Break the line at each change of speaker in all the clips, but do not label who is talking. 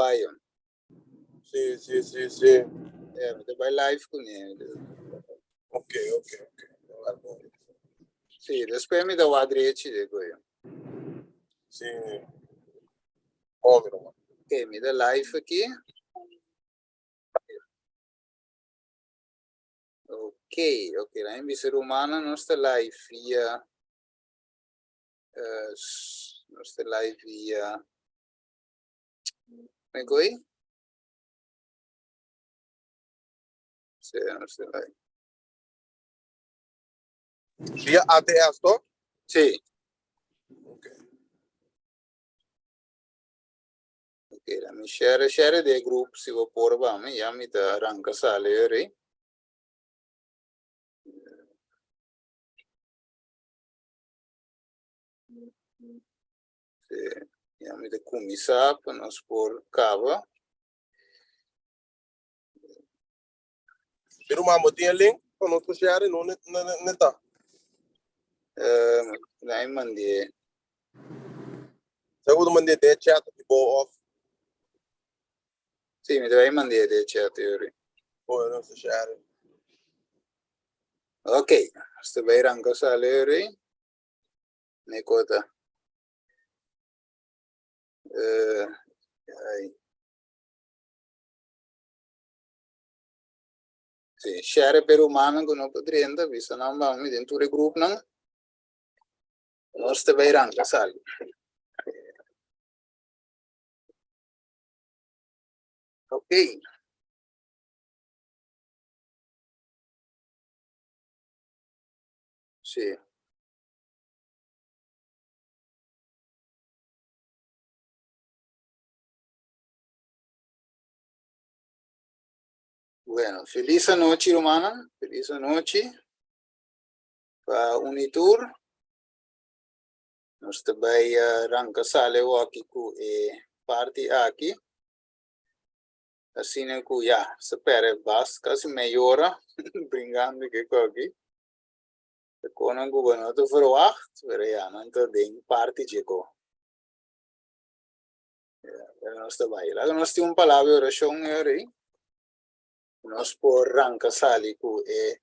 Bayon.
Sí, sí, sí, sí.
Ja, mi ta bai live kuné.
Ok.
Sí, despues mi ta wak drechi de koe.
Sí. Bon, mi ruman.
Ok, mi ta live aki. Ok, ok, dan mi bisa rumannan nos ta live via uh, nos ta live via Me gooi? Sí, nos ta live.
Via ATS, toch?
Sí.
Ok.
Ok, dan mi share, share de groep si bo por ba mi, ya mi ta arranca sali eri. Sí, ya mi ta kuminsá pa nos por kaba.
Mi ruman, bo tin e link pa nos por share? No ne, ne, ne ta.
Eh, nai mandé.
Sa ku mandé den chat di bo of?
Sí, mi ta bai mandé den chat yori.
Bo nos share.
Ok, nos ta bai ranka sali yori. Ne kota. Eh, ai. Sí, share pe rumannan ku no por drenta, bisa nan ban mi den tur e grupnan. Nos ta bai ranka sali. Ok. Sí. Bueno, feliz anochi rumannan, feliz anochi pa un y tur. Nos ta bai ranka sali awoki ku e parti aki. Asina ku ya, sa pere bas kasi mei ora bringando ke koki. Ta konan ku bo no ta verwacht, pero ya, nan ta den parti dje ko. Ya, pero nos ta bai. Laga nos tin un palabra di orashon eri. Nos por ranka sali ku e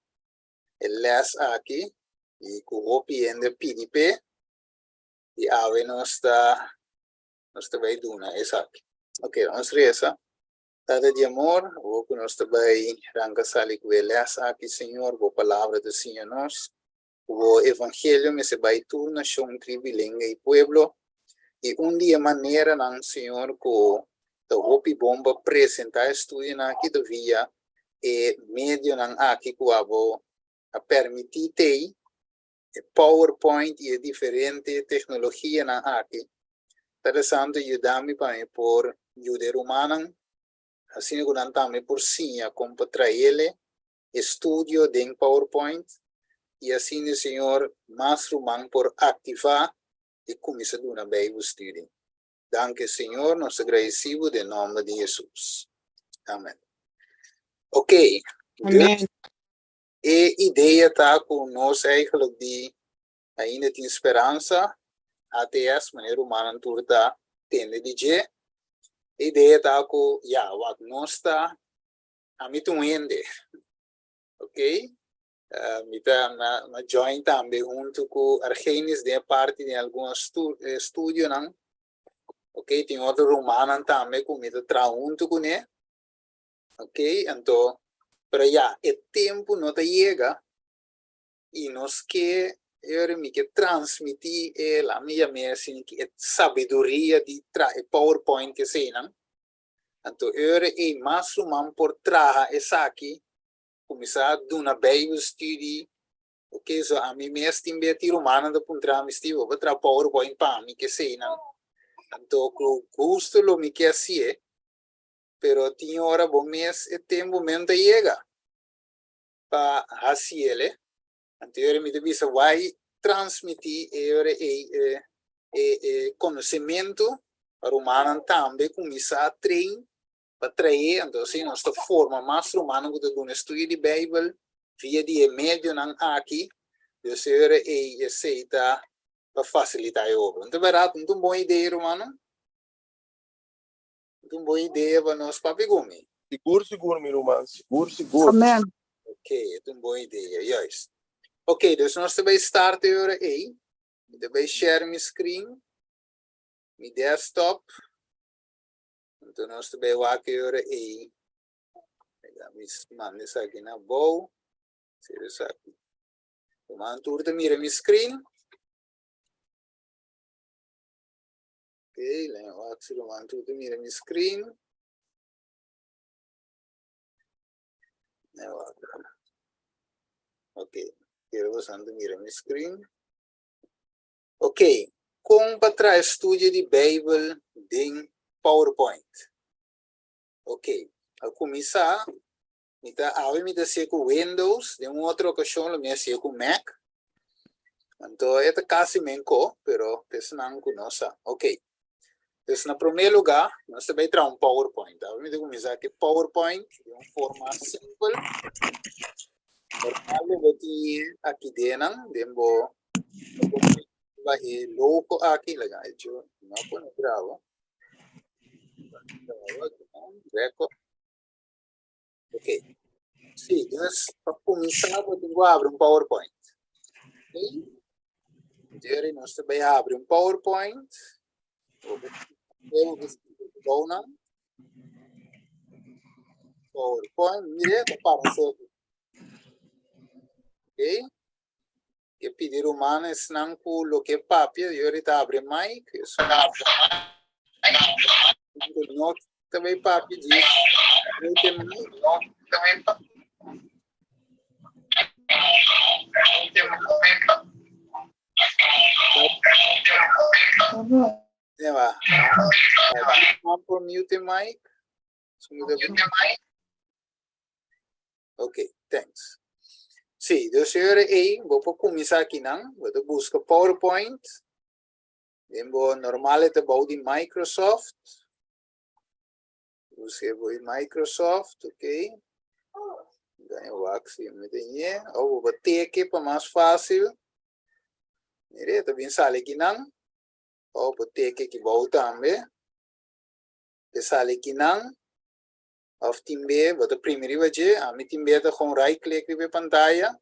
e les aki i ku hopi hende pidi p'e i awe nos ta nos ta bai duna esaki. Ok, nos resa. Tata di amor, awor ku nos ta bai ranka sali ku e lès aki, Señor, bo Palabra ta siña nos ku bo evangelio mester bai tur nashon, tribu, lenga i pueblo. I un di e maneranan, Señor, ku ta hopi bon pa presentá e studionan aki ta via e medionan aki ku abo a permití t'ei, e PowerPoint i e diferente teknologianan aki. Tata Santu yuda mi pa mi por yuda e rumannan, asina ku nan tambe por siña kon pa traele e studio den PowerPoint i asina Señor mas ruman por aktivá i kuminsá duna Bijbelstudie. Danki Señor, nos ta gradisí bo den nòmber di Hesus. Amen. Ok,
Amen.
e idea ta ku nos eigenlijk di Ainda tin speransa, ATS, manera rumannan tur ta tende di dje. E idea ta ku, ya, wak nos ta, ami ta un hende, ok? Mi ta, mi a join tambe huntu ku Argenis den e parti den algun estudionan, ok? Tin otro rumannan tambe ku mi ta traha huntu kuné, ok? Anto, pero ya, e tempu no ta yega i nos ke ora mi ke transmití e la mi yam'é asina ki e sabiduria di traha e powerpoint ke eseinan anto ora ei mas ruman por traha esaki kuminsá duna bijbelstudie ok so ami mes tin bia tin rumannan ta puntra mi Steve bo por traha powerpoint pa mi ke eseinan anto ku gusto lo mi ke hasié pero tin ora bo mes e tempu men ta yega. pa hasiel e. Anto e ora mi ta bisa wai transmití e ora ei e e e konosementu pa rumannan tambe kuminsá train pa trae anto asina nos ta forma mas rumannan ku ta duna estudio di Beibel via di e medionan aki dus e ora ei esei ta pa fasilitá e obra. No ta bèrdat? No ta un bon idea rumannan? Ta un bon idea pa nos papia ku mi.
Sigur sigur mi ruman, sigur sigur.
Amen.
Ok, e ta un bon idea, juist. Ok, dus nos ta bai start e ora ei. Mi ta bai share mi screen, mi desktop. Anto nos ta bai wak e ora ei. Mi manda esaki na bou. Sera esaki. Ruman tur ta mira mi screen. Ok, laat wak si ruman tur ta mira mi screen. Ok, quiero bosan ta mira mi screen. Ok, kon pa traha studio di Bijbel den PowerPoint? Ok, a kuminsá, mi ta awe mi ta hasié ku Windows, den un otro okashon lo mi hasié ku Mac. Anto e ta kasi men ko, pero ta esnan ku no sa. Ok, dus na promé lugá nos ta bai traha un PowerPoint. Awe mi ta kuminsá ku e PowerPoint den un forma simpel. Normal lo bo tin aki denan den bo riba e logo aki, laga yo no a pone graba. Record. Ok. Sí, dus pa kuminsá bo tin ku abri un PowerPoint. Ok. Jerry, nos ta bai abri un PowerPoint. PowerPoint, mire, ta parse. Ok. Ke pidi ruman esnan ku loke papia, Jerry ta abri mic. No ta bai papia djis. Mute mic. Eva. Por mute mic. Ok, thanks. Sí, dus ora ei, bo por kuminsá akinan, bo ta buska PowerPoint, den bo normal e ta bou di Microsoft. Buska bo di Microsoft, ok. Dan e wak si mi ta ñe. Of bo por teke pa mas fásil. Mire, e ta bin sali akinan. Of bo teke aki bou tambe. E sali akinan. Of tin be bo ta primi riba dje, ami tin be ta gewoon right click riba e pantaya,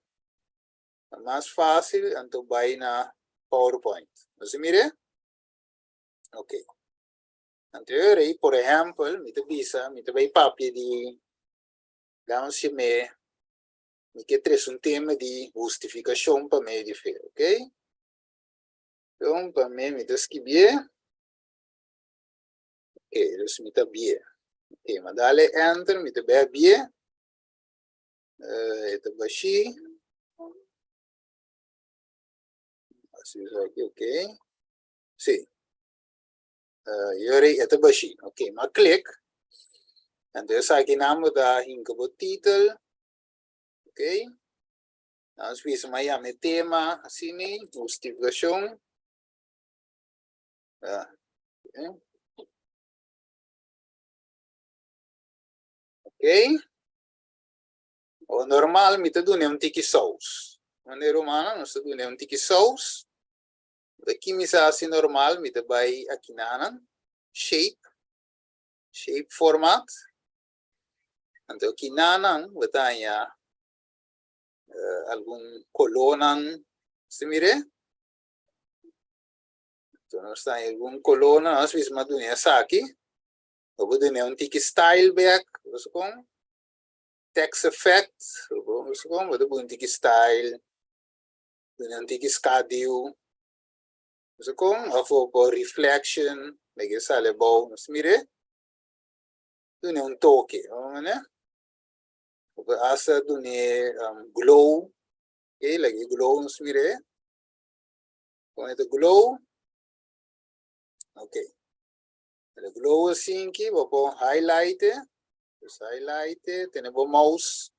ta mas fácil anto bai na PowerPoint. Nos a mir'é? Ok. Anto e ora ei, por ehèmpel, mi ta bisa, mi ta bai papia di, laat ons yam'é, mi ke trese un tema di hustifikashon pa medio di fe, ok? Enton, pa mi, mi ta skibié. Ok, dus mi ta bie. Ok, ma dale enter, mi ta bia bie. Uh, e ta bashi. Así es aquí, ok. Sí. Uh, yori e ta bashi. Ok, ma klik. Entonces aki nan bo ta hinka bo titel. Ok. Dan bisa ma yama e tema, así ni, justificación. Ah, ok. O normal mi ta duna un tiki saus. Manera humana nos ta duna un tiki saus. Aki mi sa hasi normal, mi ta bai akinanan, shape, shape format. Anto akinanan bo ta haña algun kolónan, si mire? Enton nos ta haña algun kolónan, nos mismo a duna esaki. Bo por duna un tiki style bek, bo sa kon? Text effect, bo sa kon? Bo ta pone un tiki style, duna un tiki skadiu, bo sa kon? Of bo por reflection, leke e sali abou, nos mira e? Duna un toke, bo mane? Bo por hasta duna glow, okay, leke e glow nos mira e? Con e ta glow. Ok. El glow asinki, bo por highlight e. Dus highlight e, tene bo mouse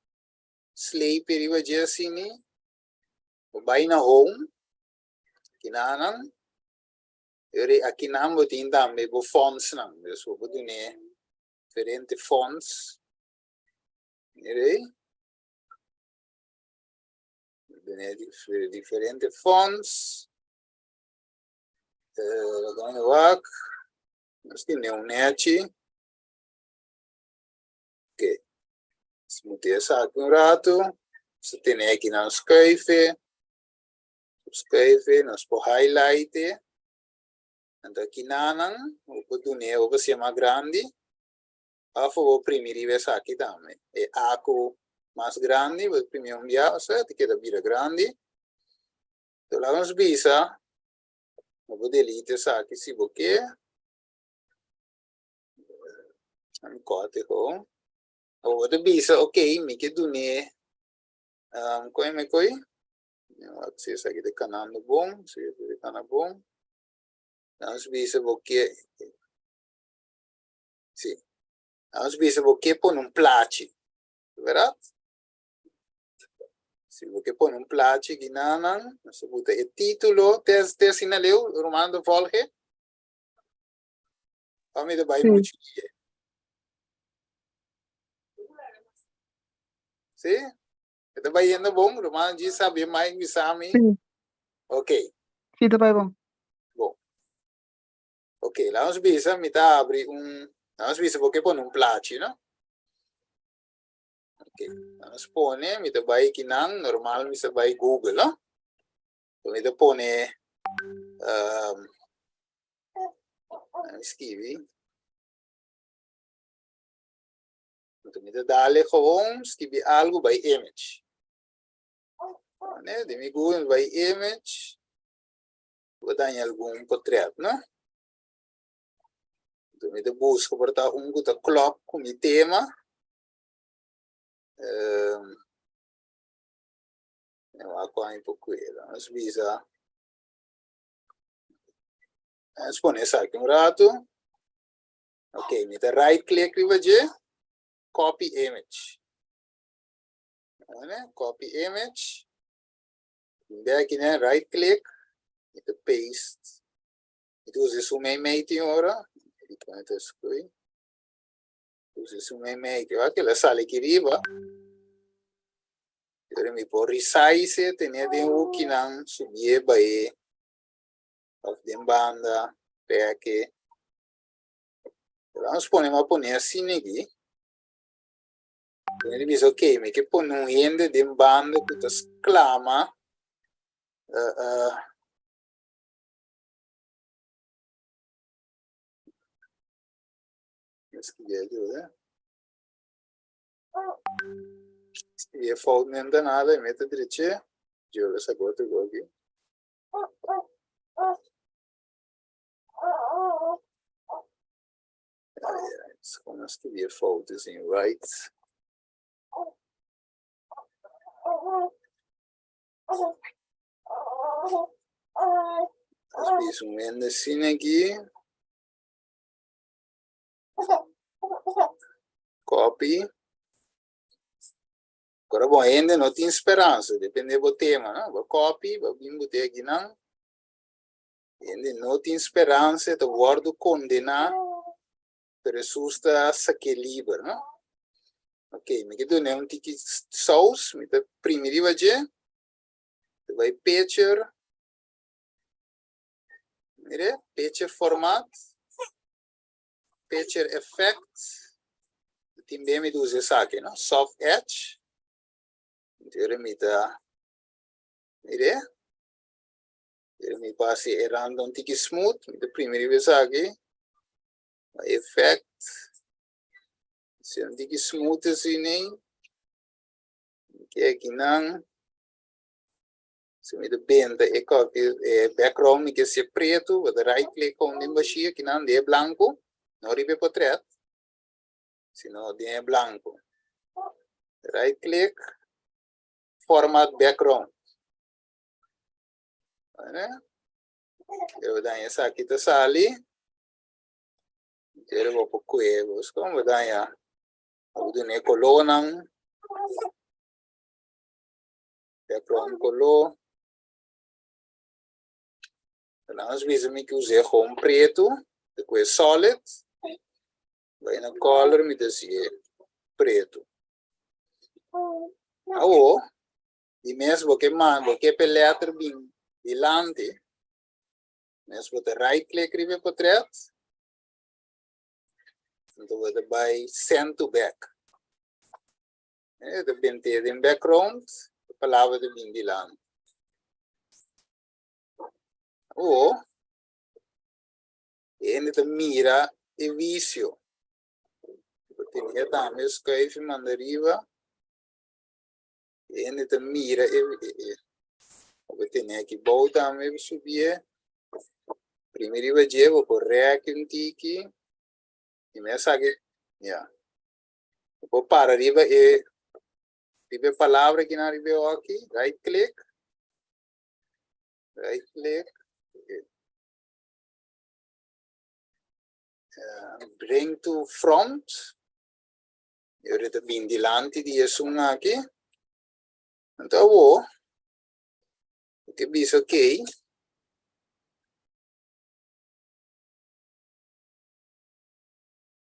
sleep riba dje asini. Bo bai na home. Kinanan. Yori akinan bo tin tambe bo fonts nan. Dus bo por dune diferente fonts. Mira ei. Dune diferente fonts. Laga mi wak. Nos tin un nechi. Muti esaki un ratu. Nos ta tene aki nan skuife. Skuife, nos por highlight e. Anto aki nanan, bo por dun'é bo por hasié mas grandi. Òf bo por primi riba esaki tambe. E A ku mas grandi, bo ta primi un bia, osea ta keda bira grandi. Anto laga nos bisa, bo por delete esaki si bo ke. Mi kòrte gewoon. Bo ta bisa, ok, mi ke dun'é, koe mi koe? Mi wak si esaki ta kanando bon, si esaki ta kana bon. Nos bisa bo ke, si, nos bisa bo ke pone un plachi, bèrdat? Si bo ke pone un plachi ginanan, nos ta buta e título, te te asina leu, ruman ta volge? Of mi ta bai muchu die? Si? E ta bai yendo bon? Ruman djis sabi mai bisa mi.
Sí.
Ok.
Sí, ta bai bon.
Bon. Ok, laat ons bisa, mi ta abri un, laat ons bisa bo ke pone un plachi, no? Ok, laat ons pone, mi ta bai kinan, normal mi sa bai Google, no? Mi ta pone, um, mi skibi. Anto mi ta dale gewoon skibi algo bai image. Ne, di mi Google bai image. Bo daña algun portret, no? Anto mi ta busca por ta un ku ta klop ku mi tema. Um, mi wak kua mi por kuida. Nos bisa. Nos pone esaki un ratu. Ok, mi ta right click riba dje, copy image. Ane, copy image. Bek aki ne, right click, mi ta paste. Mi ta usa esun meimei tin ora. Mi pone ta skui. Usa esun meimei. Wak el a sali aki riba. Pero mi por resize, tene den hoekinan, subié bae. Of den banda, peke. Vamos pone, m'a pone asina aki. Mi bisa, ok, mi ke pone un hende den banda ku ta sklama uh, uh, Skibi aki, eh? Skibi e fout nem ta nada, e mete dreche. Yo lo saco otro aki. Como skibi e fout is in right. Nos bisa un hende asina aki. Copy. Ora bo hende no tin speransa, depende bo tema, no? Bo copy, bo bin bute akinan. Hende no tin speransa, e ta wòrdu kondená, pero Hesus ta sak'é liber, no? Ok, mi ke dun'é un tiki sous, mi ta primi riba dje, ta bai picture, mire, picture format, picture effect, tin be mi ta usa esaki, no? Soft edge, anto mi ta, mire, Pero mi por hasi e rand un tiki smooth. Mi ta primi riba esaki. Effect. Hasi un tiki smooth asina. Ke akinan. Si mi ta benta e copy e background mi ke hasi preto. Bo ta right click con den bashi akinan den e blanco. No riba e portret. Sino den e blanco. Right click. Format background. Yo daña esaki ta sali. Quiere bo por kue bos kon bo daña. Bo duna e kolónan. Background koló. Nos bisa mi ke us'é gewoon pretu. Ta kue solid. Bai na color mi ta hasié pretu. Awo. Di mes bo ke man bo ke p'e letter bin dilanti, mes bo ta right click riba e potret, anto bo ta bai send to back. E ta bent'é den background, e palabra ta bin dilanti. Awor, e hende ta mira e visio. Bo tene tambe skuif i manda riba. E hende ta mira e bo tene aki bou tambe bo subié. Primi riba dje bo por rèk un tiki. I mi a saki, ya. Bo por para riba e riba e palabra kinan riba e hoki, right click, right click. Bring to front. E ora ta bin dilanti di esun aki. Anto awor, bo ke bisa ok.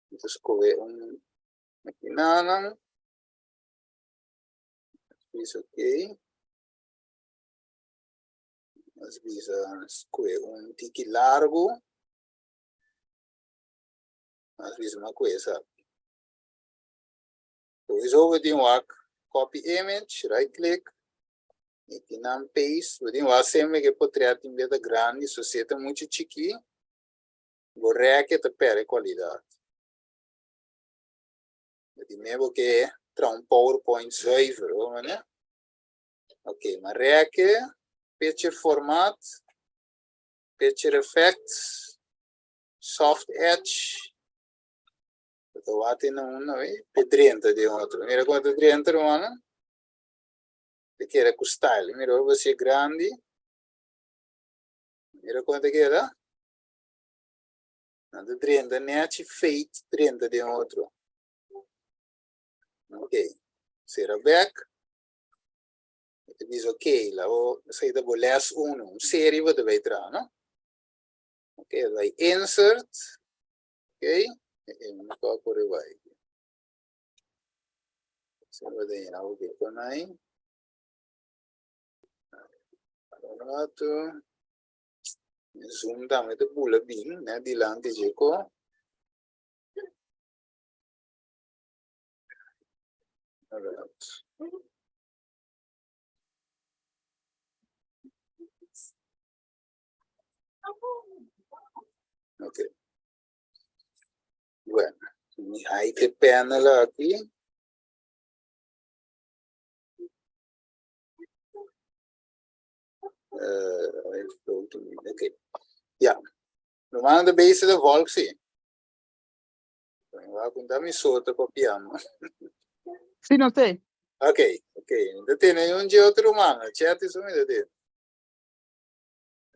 Mi ta skohe un makinanan. Bisa ok. Nos bisa skohe un tiki largu. Nos bisa ma kohe esaki. Sowieso bo tin wak copy image, right click, i kinan paste. Bo tin wak semper ku e potret tin beta grandi, so si e ta muchu chikí, bo rèk e ta pèrdè kualidat. Bo tin mei bo ke traha un PowerPoint zuiver, hoor manera. Ok, ma rèk e, picture format, picture effects, soft edge. Bo ta wak na un awe, pe drenta den otro. Mira kon ta drenta, rumannan. Ta keda ku style. Mira ora bo hasié grandi. Mira kon ta keda. Nan ta drenta nechi fade drenta den otro. Ok, sera bek. E ta bisa ok, la bo esei ta bo les uno, un serie bo ta bai traha, no? Ok, bai insert. Ok, e no ta kore bai. Se bo ta yena bo ke konai. Un rato. Zoom tambe ta bula bin, ne, dilanti dje ko. Alright. Ok. Bueno, mi hide panel aki. Ok. Ja. Normal de base de volk sí. Wa kunta mi soto papiando.
Sí, no sé.
Ok, ok. Mi ta tene un dje otro mano. Chat is mi ta tene.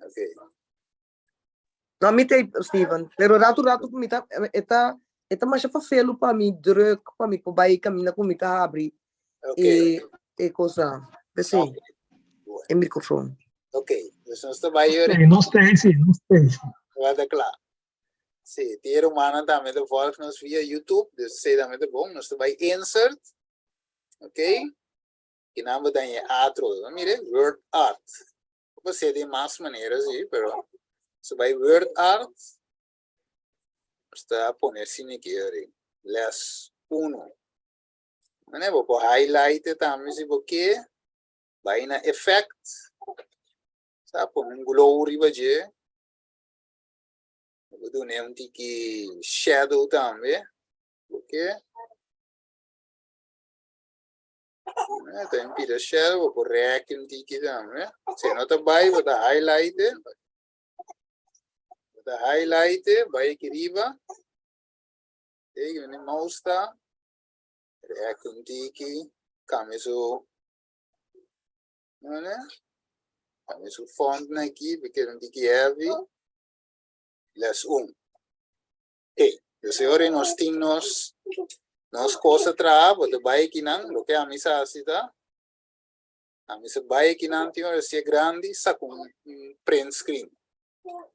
Ok.
No, mi te, Steven. Pero rato rato mi ta, eta, eta masha fafelu pa mi druk, pa mi por bai camina ku mi ta habri.
Ok.
E, e cosa. P'esei,
Ok. Bueno.
e microfoon.
Ok. Dus nos ta bai
Sí, nos ta sí, nos ta sí.
Wata kla. Sí, tin rumannan tambe ta volg nos via YouTube, dus esei tambe ta bon. Nos ta bai insert, ok? Kinan bo ta haña atro. Mire, word art. Bo por hacer den mas manera, sí, pero nos ta bai word art. Nos ta pone asina aki, ori, les uno. Mane, bo por highlight tambe si bo ke. Bai na effect. Sa pone un glow riba dje. Bo duna un tiki shadow tambe. Bo ke. Ta un pida shadow, bo por rek un tiki tambe. Si no ta bai, bo ta highlight. Bo ta highlight, bai aki riba. Ei, mi mouse ta. Rek un tiki, cambia su cambia su font na aki, porque un tiki heavy. Les un. Ok, dus e ora nos tin nos nos cosa traha, bo ta bai akinan, loke ami sa hasi ta, ami sa bai akinan tin ora si e grandi, saka un print screen.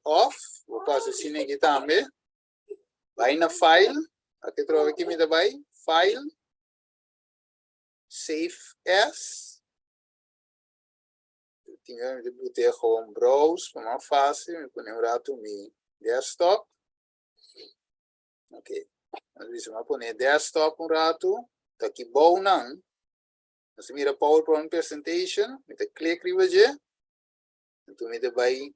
Of, bo por hasi asina aki tambe, bai na file, aki trobe aki mi ta bai, file, save as, tin ora mi ta bute gewoon browse pa mas fácil, mi pone un rato mi desktop. Ok, nos bisa mi a pone desktop un rato, ta ki bou nan. Nos ta mira PowerPoint presentation, mi ta click riba dje, anto mi ta bai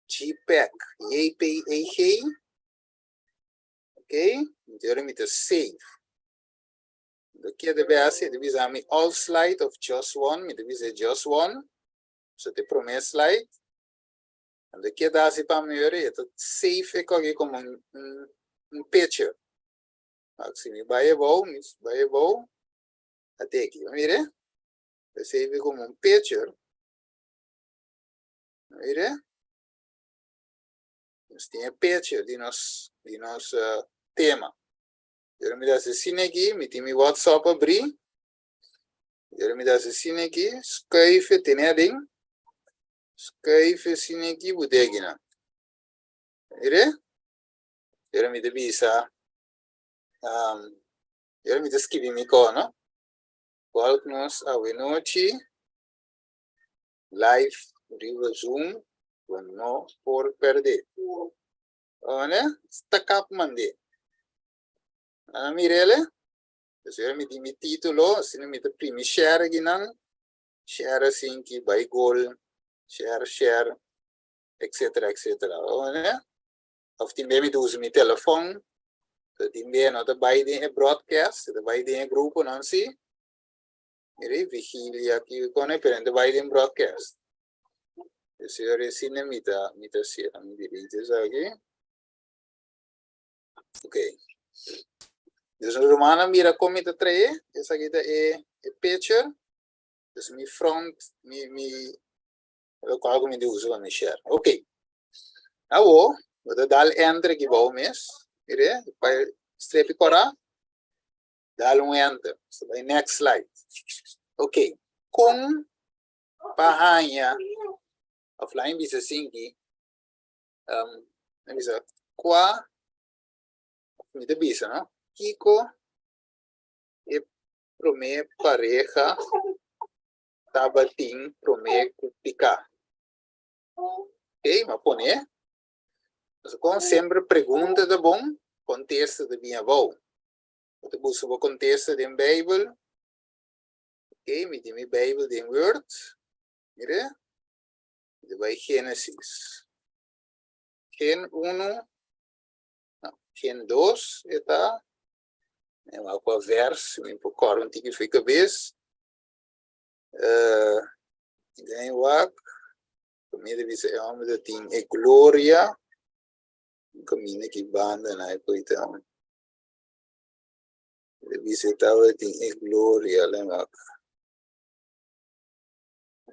JPEG, J-P-E-G, ok, anto ora mi ta save. Anto ke ta hasi? E ta bisa mi all slide of just one, mi ta bisa just one, so ta e prome slide. Anto ke ta hasi pa mi ora? E ta save e koki komo un picture. Si mi bai abou, mi bai abou, ate aki, mire, ta save komo un picture. Mire, nos tin e picture di nos tema. Ora mi ta hasi asina aki, mi tin mi WhatsApp abrí. Ora mi ta hasi asina aki, skuif e tene aden, skuif asina aki, bot'é aki nan. Mire, ora mi ta bisa, ora mi ta skibi mi kos, no? Volg nos awenochi live riba Zoom, bo no por pèrdè. One, sta kap mand'é. Nan a mir'é? Pues ora mi tin mi título, asina mi ta primi share akinan, share asinki, bai gol, share, share, etcetera, etcetera. One? Of tin bia mi ta usa mi telefòn, so tin bia no ta bai den e broadcast, e ta bai den e gruponan si. Mira, vigilia aki kone, pero no ta bai den broadcast. Dus ora asina mi ta hasié. Mi delete esaki. Ok. Dus rumannan, mira kon mi ta trae. Esaki ta e picture. Dus mi front, mi lokual ku mi ta usa pa mi share. Ok. Awor, bo ta dal enter aki bou mes. Mira, bai strepi kòrá. Dal un enter. So bai next slide. Ok. Kon pa haña, of laat mi bisa asinki, mi bisa kua, mi ta bisa, no? Kiko e promé pareha tabatin promé ku piká? Ok, mi a pone. Pasobra kon semper pregunta ta bon, kontesta ta bin abou. Bo ta buska bo kontesta den Beibel. Ok, mi tin mi Beibel den Word. Mira, mi ta bai Génesis. Gen unu, no, gen dos e ta. Mi a wak kua vers, mi por kòrda un tiki for kabes. Mi ta wak, mi ta bisa e hòmber ta tin e gloria. Un kaminda ki banda na e koita. Mi ta bisa e tabatin e gloria, lei wak.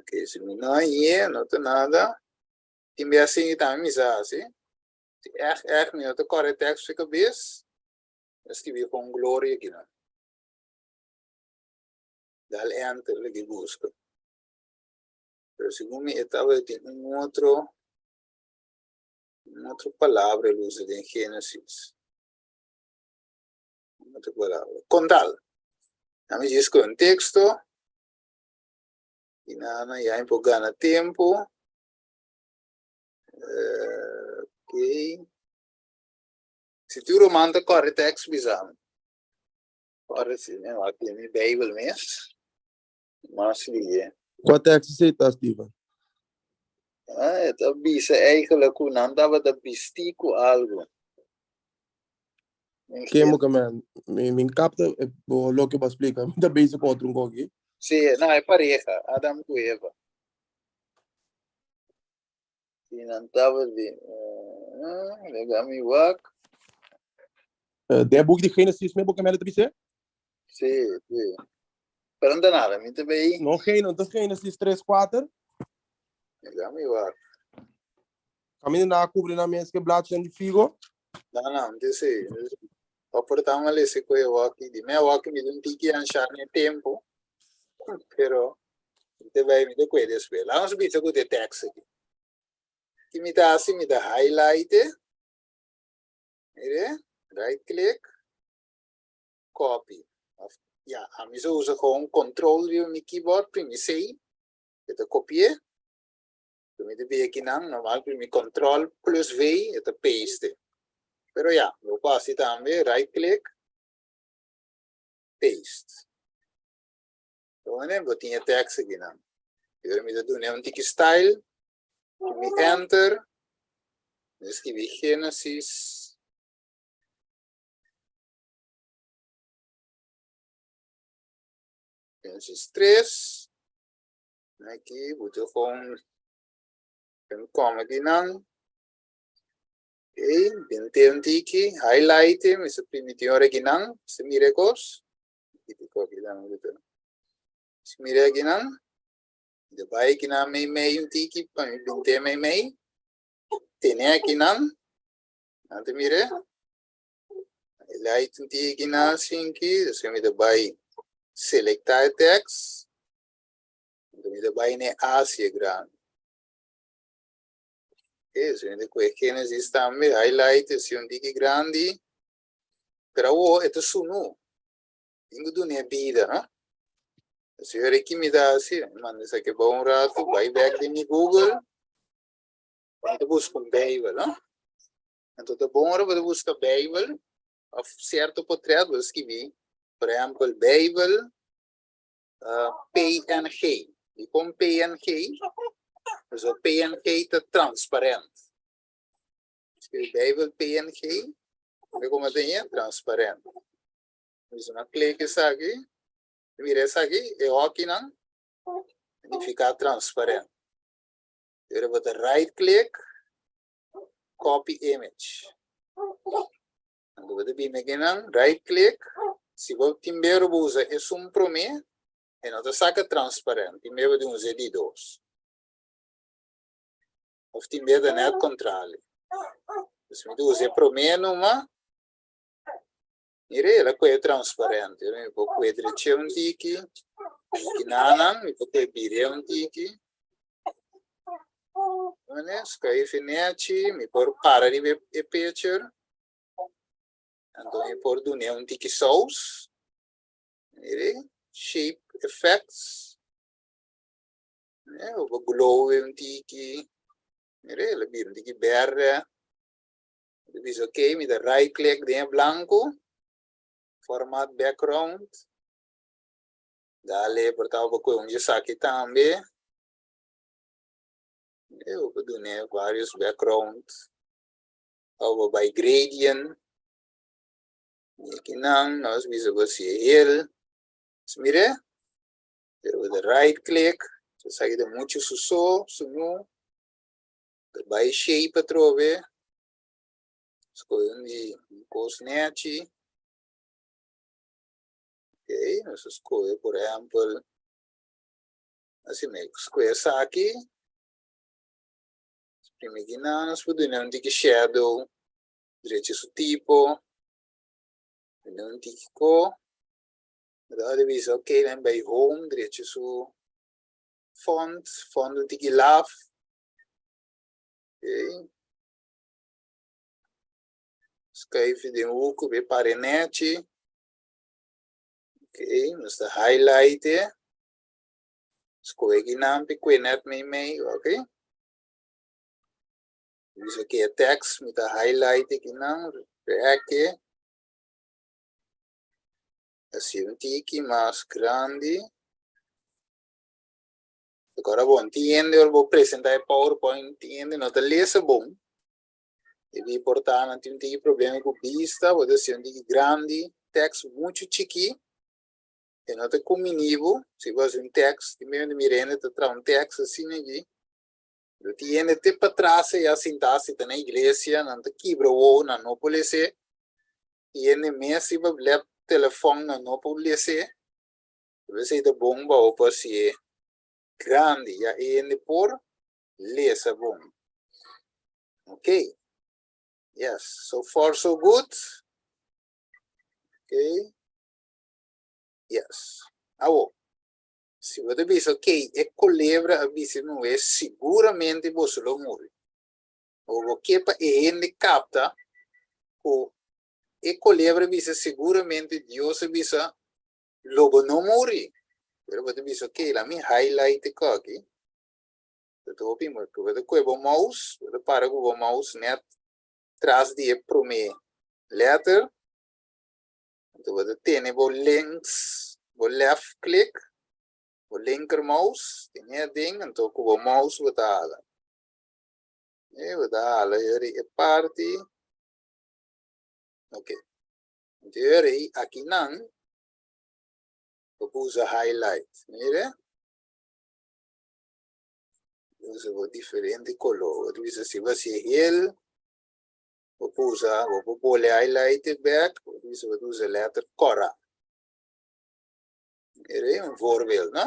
Ok, si mi no hañ'é, no ta nada. Tin bia asin tambe mi sa hasi. Si ègt ègt mi no ta kòrda e tèks for kabes, mi a skibi kon gloria akinan. Dal enter lei buska. Pero segun mi e tabatin un otro palabra el usa den Génesis. Un otro palabra. Kontal. Mi djis ku un teksto. I nana ya mi por gana tempu. Ok. Si tur ruman ta kòrda e tekst, bisa mi. Kòrda si mi wak den mi Beibel mes. Mas lihe.
Kua tekst esei ta, Steven?
Ah, e ta bisa eigenlijk ku nan tabata bistí ku algu.
Ke mo ke men, mi kapta bo loke bo a splika. Mi ta bezig ku otro un koki.
Sí, no, e pareha, Adam ku Eva. Si nan tabata di, laga mi wak.
Den boek di Genesis me bo ke men ta bis'é?
Sí. Pero no ta nada, mi ta bay.
No, no ta Genesis 3, 4.
Laga mi wak.
Kaminda nan a kubri nan mes ku e blachinan di figo.
No, no ta esei. Pa por ta un lesa ku e wak di. Mi a wak mi un tiki anshá n'e tempu, pero mi ta bay mi ta kue despues. Laga nos bisa ku ta e tekst aki. Ki mi ta hasi, mi ta highlight e. Mire, right click, copy. Of, ja, ami sa usa gewoon control riba mi keyboard, primi C, e ta kopi'é. Mi ta bin akinan, normal primi control plus V, e ta paste. Pero ya, bo por hasi tambe right click, paste. Bo bo tin e tekst akinan. Awor mi ta duna un tiki style. Mi enter. Mi skirbi Genesis. Genesis 3. Aki, bo ta gewoon un comma akinan. Ok, binte un tiki, highlight, mi sa primiti ora akinan, si mira kos. Típico akinan, si mira akinan. De bai akinan mei mei un tiki, pa mi binte mei mei. Tene akinan. Ante mire. Highlight un tiki akinan sinki, dus mi ta bai selecta e tekst. Mi ta bai ne Asia grandi. Ok, so mi ta kue Genesis tambe, highlight si un tiki grandi. Pero awo e ta sunu. Tin ku duna e bida, no? Si ora ki mi ta hasi, mi manda esaki bou un ratu, bai bek den mi Google, mi ta buska un Bijbel, no? Anto ta bon ora bo ta buska Bijbel of sierto potret bo ta skibi, por ehempel, Bijbel PNG. Dikon PNG? Pasobra PNG ta transparent. Skibi Bijbel PNG, mira como ta haya transparent. Bisa na klik esaki, mira esaki, e hokinan significa transparent. Ora bo ta right click, copy image. Anto bo ta bini akinan, right click, si bo tin bero bo usa esun prome, e no ta saca transparent, tin bero bo tin usa e di dos. Of tin bero ta net contrario. Dus mi ta usa e prome numa, mira el a koe transparente. Mi por koe dreche un tiki, kinanan, mi por koe bire un tiki. Mane, skuif e nechi, mi por para riba e picture. Anto mi por dune un tiki saus. Mire, shape effects. Mire, bo glow un tiki. Mire, el a bira un tiki berde. Mi bisa ok, mi ta right click den e blanco. Format background. Dale, por ta bo koe un esaki tambe. Mire, bo por dune varios background. Of bo bai gradient. I akinan nos bisa bo si e hel. Mire, pero bo ta right click. Esaki ta mucho suso, sunu. Ta bai shape atrobe. Skohe un di kos nechi. Ok, nos a skohe por ehempel, asina mi skohe esaki. Primi kinan nos por duna un tiki shadow, drecha su tipo. Duna un tiki ko. Bo ta bisa ok, nan bai home, drecha su font, font un tiki laf. Ok. Skuif den hoek be pare nechi. Ok, nos ta highlight e. Skohe kinan pi kue net mei mei, ok. Bisa ke e text, mi ta highlight e kinan, rek e. Hasi un tiki mas grandi. Agora bon, tin hende ora bo presenta e PowerPoint, tin hende no ta lesa bon. Debí por ta nan tin un tiki problema ku bista, bo ta hasi un tiki grandi, tekst muchu chikí, e no ta kumbiní bo. Si bo hasi un tekst, tin bes mi mira hende ta traha un tekst asina aki, pero tin hende te patras aya sintá si ta na iglesia, nan ta kibra wowo, nan no por les'é. Tin hende mes riba lèp telefòn, nan no por les'é. P'esei ta bon pa bo por hasié grandi, ya e hende por lesa bon. Ok. Yes, so far so good. Ok. Yes. Awo, si bo ta bisa, ok, e kolebra a bisa mi wes, siguramente boso lo muri. O bo ke pa e hende kapta ku e kolebra a bisa siguramente Dios a bisa lo bo no muri. Pero bo ta bisa, ok, la mi highlight e koki. Bo ta hopi mooi. Bo ta koe bo mouse, bo ta para ku bo mouse net tras di e promé letter. Anto bo ta tene bo links, bo left click. Bo linker mouse tene aden, anto ku bo mouse bo ta hala. E bo ta hala yori e parti. Ok. Anto yori akinan bo por usa highlight. Mire. Usa bo diferente kolor. Bo ta bisa si bo hasi hel, bo por usa, bo por bole highlight bek, bo ta bisa bo ta usa letter kòrá. Mire, un voorbeeld, no?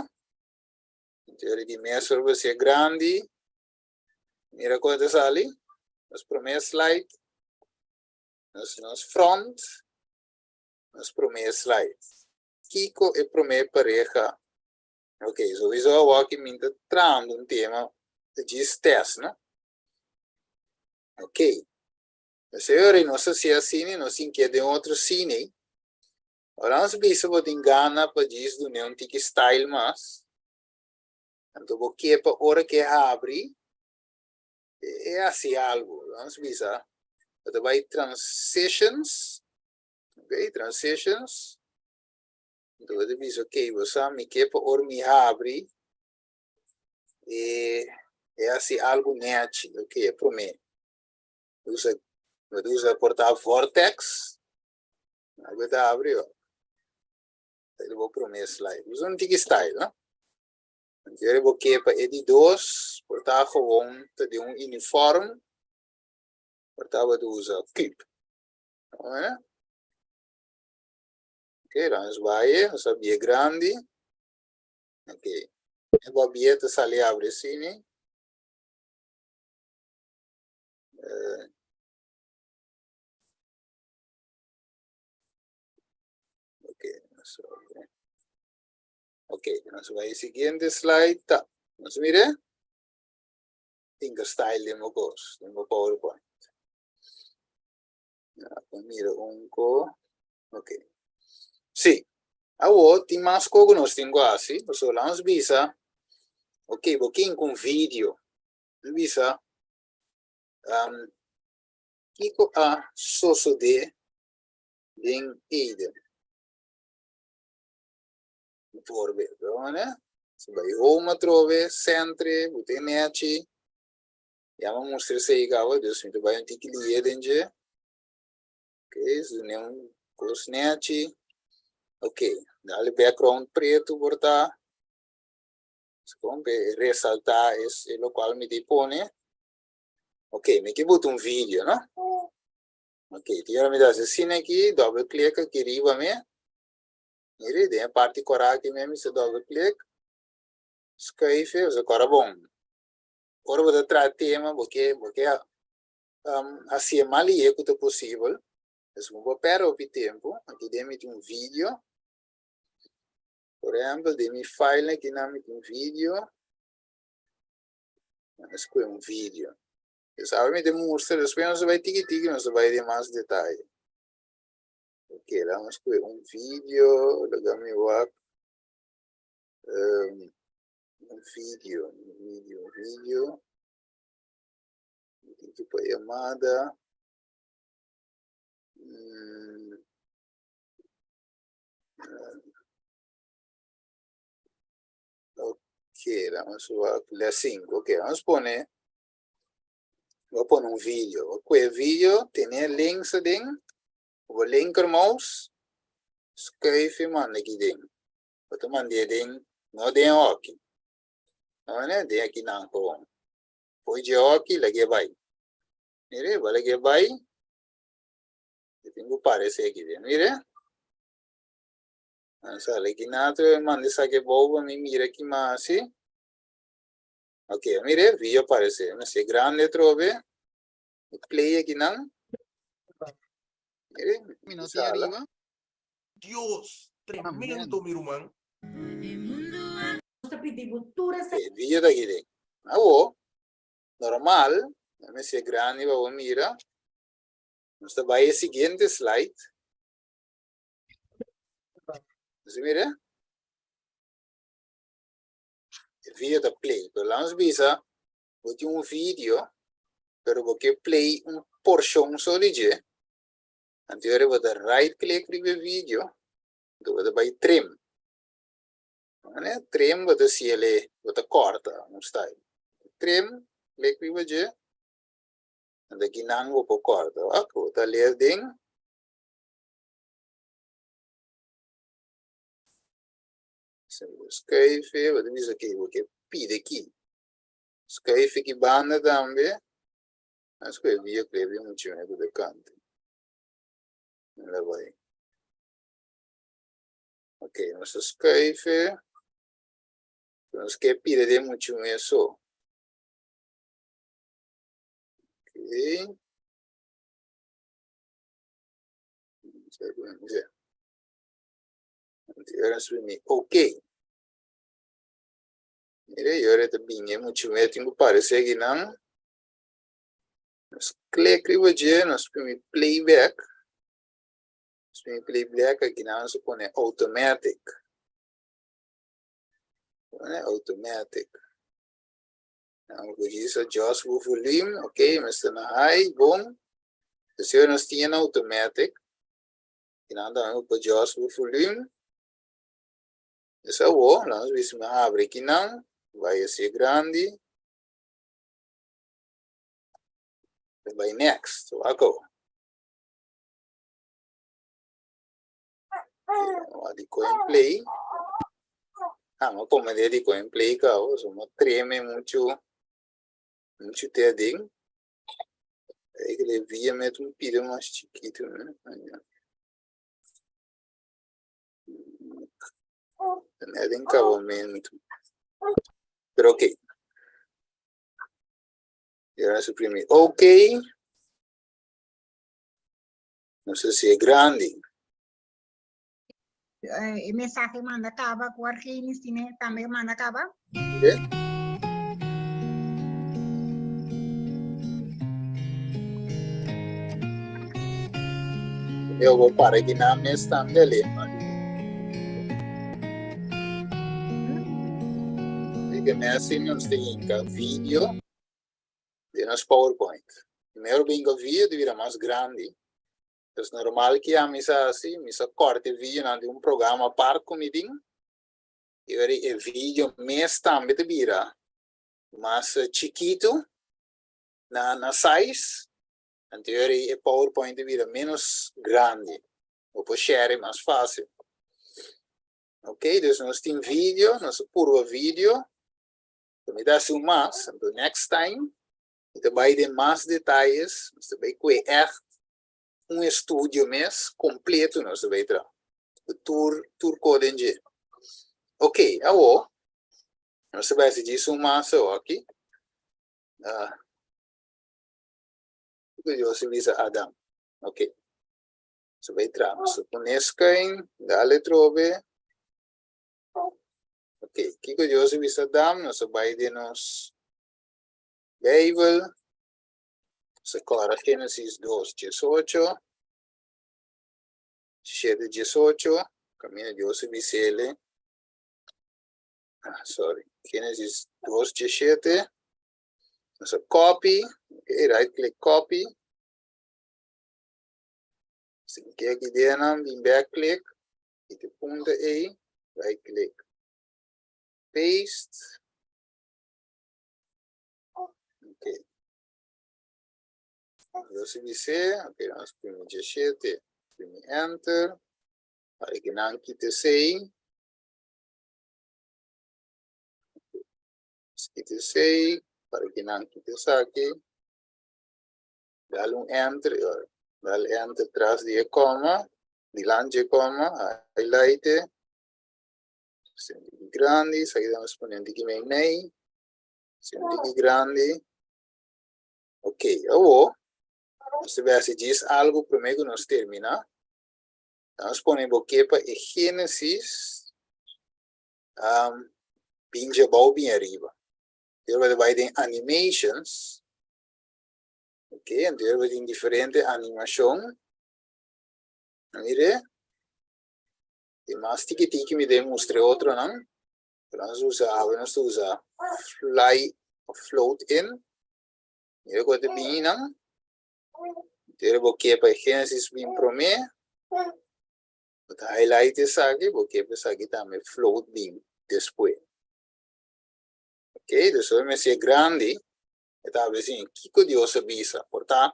Anto di mes bo hasié grandi. Mira kon ta sali. Nos promé slide. Nos, nos front. Nos promé slide. Kiko e promé pareha? Ok, sowieso awor mi ta trahando un tema di djis test, no? Ok. Señores, nos hasié asina, nos tin ke den otro cine. Ora nos bisa bo tin gana pa djis duna un tiki style mas. Anto bo ke pa ora ke habri, e hasi algu. Nos bisa, bo ta bai transitions, ok, transitions. Anto bo ta bisa, ok, bo sa mi ke pa ora mi habri, e e hasi algu nechi, ok, e promé. Usa, bo ta usa por ta vortex, bo ta habri, oh. Esei bo promé slide. Usa un tiki style, no? Anto ora bo ke pa e di dos, por ta gewoon ta den un uniform, por ta bo ta usa kip. Ok, dan nos bai, nos a bie grandi. Ok, e bo bie ta sali abri asina. Ok, nos Ok, nos bai siguiente slide. Ta. Nos mire? Tinka style den bo kos, den bo PowerPoint. Ja, mira un ko. Ok. Sí. Awo, tin mas ko ku nos tin ku hasi. Pasobra nos bisa, ok, bo kin ku un video. Nos bisa, um, kiko a sosodé den Eden? Bijvoorbeeld, né? Si bai home atrobe, centre, bo tin nechi. Ya mi a mustra esei caba, dus mi ta bai un tiki lié den dje. Ok, so dune un kos nechi. Ok, dale background pretu por ta. Kon pe resalta es e lokual mi tin pone. Ok, mi ke buta un video, no? Ok, tin ora mi ta hasi asina aki, double click aki riba mi. Mire, den e parti kòrá aki mi mester double click. Skuif e, pasobra kòrá bon. Ora bo ta traha tema, bo ke, bo ke um, hasié mas lihé ku ta posibel. Dus bo por pèrdè hopi tempu. Aki den mi tin un video. Por ehèmpel, den mi file aki nan mi tin un video. Mi skohe un video. Dus awe mi ta mustra, despues nos ta bai tiki tiki, nos ta bai den mas detaye. Ok, laat skohe un video, laga mi wak. Um, un video, un video, un video. Mi tin ki pa yamada. Mm. Ok, laat wak les 5. Ok, vamos pone Bo a pone un video. Bo kue video, tene links aden, ku bo linker mouse, skuif i manda aki den. Bo ta mand'é den, no den e hoki. No ne, den akinan gewoon. Fo'i dje hoki, lag'é bai. Mire, bo a lag'é bai, e tin ku parese aki den. Mire. Nan sali aki nan atrobe, manda esaki abou pa mi mira kima hasi. Ok, mire, video aparece. Mester grande atrobe. Play aki nan. Mire,
Mi no tin ariba.
Dios, tremendo mi ruman.
Nos ta pidi bo tur esaki.
E video ta aki den. Awo, normal, mester grande pa bo mira. Nos ta bai e siguiente slide. Nos mira. E video ta play, pero laat nos bisa bo tin un video, pero bo ke play un porshon so di dje, anto ora bo ta right click riba e video, anto bo ta bai trim. Mane trim bo ta siele, bo ta kòrta un style. Trim, klik riba dje, anto kinan bo por kòrta. Wak, bo ta leer den. Skuif e, bo ta bisa ke bo ke pidi aki. Skuif aki banda tambe. Nan skohe via klep di mucha mei ku ta kanta. Nan ta bai. Ok, nos ta skuif e. Nos ke pidi den mucha mei so. Ok. Ok. Mira, y ahora ta bini mucho meer tin ku parece aquí nan. Nos click riba dje, nos primi playback. Nos primi playback, aquí nan nos pone automatic. Pone automatic. Nan ku djis adjust bo volume, ok, mester na high, bon. Dus ahora nos tin automatic. Y nan tambe bo por adjust bo volume. Esa awor, laat nos bisa mi habri kinan, bai hacié grandi. Bai next, wak awor. Wak di coin play. Ah, mi a come di coin play cabo, so mi a treme mucho, mucho te aden. Eigenlijk via met un pida mas chiquito, né? Net den kabamentu. Pero ok. Y ahora suprimi ok. No sé si es grande.
E mensahe manda kaba ku Argenis tine tambe manda kaba.
Okay. Eu vou para aqui na mesa tambe ali. Diga nessa nos tem vídeo de nos PowerPoint. Primeiro bingo vídeo vira mais grande. Dus normal que a misa assim, misa corte vídeo na de um programa apart com mi ding. E ora e video mes tambe ta bira mas chikitu na na size, anto e ora e PowerPoint ta bira menos grandi. Bo por share mas fácil. Ok, dus nos tin video, nos a purba video. Mi ta hasi un mas, anto next time mi ta bai den mas detayes, nos ta bai kue ègt un estudio mes completo nos ta bay tra. Cu tur tur co den dje. Ok, awo nos ta bay haci djis un mas awo aki. Uh, kico Dios a bisa Adam? Ok. Nos ta bay tra. Nos ta pone schuin, dale trobe. Ok, kico Dios a bisa Adam? Nos ta bay den nos Bijbel. Se kòrda Génesis dos diesocho, shete diesocho, kaminda Dios a bis'ele, ah sorry, Génesis dos dieshete, nos a copy, okay, right click copy, si ke aki denan bin back click, i te punta ei, right click, paste, okay. Dios a bis'é, ok, nos primi diesshete, primi enter, para ki nan kita esei, nos kita esei, para ki nan kita esaki, dal un enter, dal enter tras di e koma, dilanti e koma, highlight e, grandi, esaki ta nos pone un tiki meimei, un tiki grandi. Ok, awo, nos ta bai hasi djis algu promé ku nos terminá. Nos pone bo ke pa e Génesis um, bin djabou bin ariba. Anto bo ta bai den animations. Ok, anto bo tin diferente animashon. Mire, i mas tiki tiki mi den mustra e otronan. Pero nos usa, awe nos ta usa fly of float in. Mira ku ta bini nan. Tere bo ke pa Genesis bin promé. Bo ta highlight esaki, bo ke pa esaki tambe float bin despues. Ok, dus ora mi hasié grandi, e ta habla asin, kiko Dios a bisa? Por ta,